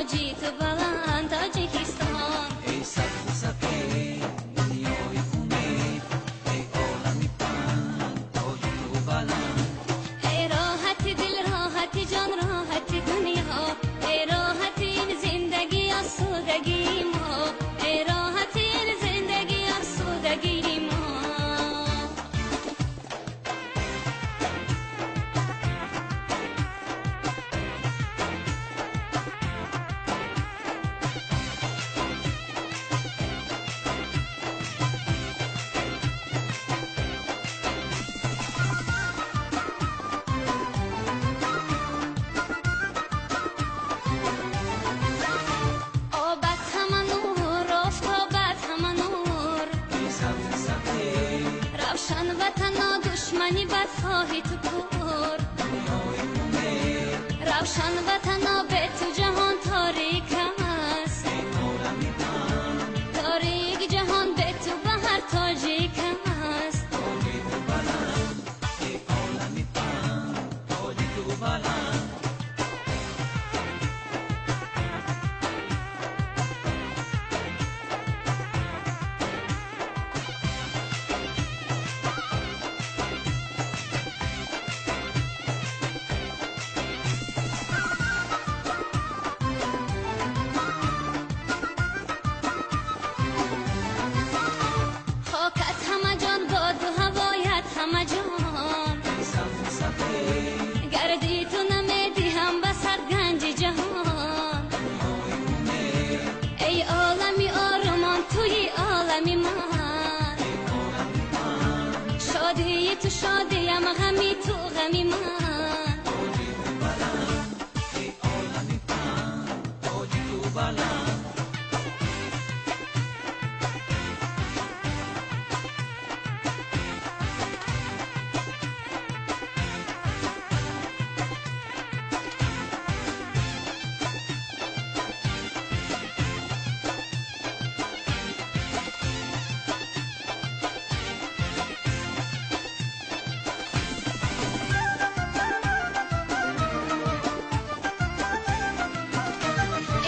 тоҷи ту баланд Тоҷикистон. Эй сабзу сафед дунёи умед, эй олами паҳн тоҷи ту баланд. Эй роҳати дил, роҳати ҷон, роҳати дунё, эй роҳати ин зиндагӣ, осудагии мо, эй роҳати ин зиндагӣ, осудагии мо. Обат ҳама нур, офтобат ҳама нур, Эй сабзу сафед равшан ватано, душмани бадхоҳи ту кур. Дунёи умед, Равшан ватано, бе ту ҷаҳон торик аст, эй олами паҳн торик ҷаҳон бе ту ба ҳар тоҷик аст. Тоҷи ту баланд, эй олами паҳн тоҷи ту баланд. Хокат ҳама ҷон, боду ҳавоят ҳама ҷон, Эй сабзу сафед гарди ту намедиҳам ба сад ганҷи ҷаҳон. Дунёи умед, Эй олами орумон, туи олами ман, эй олами паҳн шодии ту шодиям, ғами ту ғами ман. Тоҷи ту баланд, эй олами паҳн тоҷи ту баланд.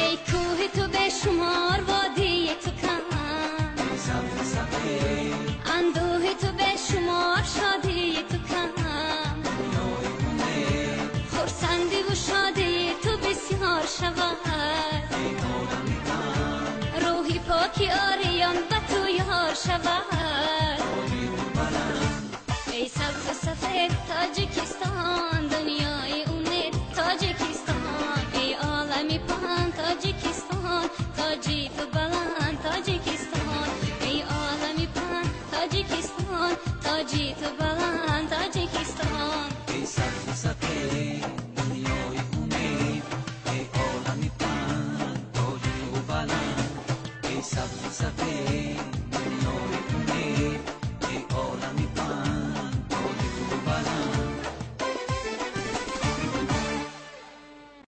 Эй кӯҳи ту бешумор, водии ту кам, Эй сабзу сафед андӯҳи ту бешумор, шодии ту кам, дунёи умед, хурсандиву шодии ту бисёр шавад, эй олами паҳн рӯҳи поки ориён ба ту ёр шавад. Тоҷи ту баланд, Эй сабзу сафед Тоҷикистон, дунёи умед Тоҷикистон, эй олами паҳн Тоҷикистон, тоҷи ту баланд Тоҷикистон, эй олами паҳн Тоҷикистон, тоҷи ту баланд.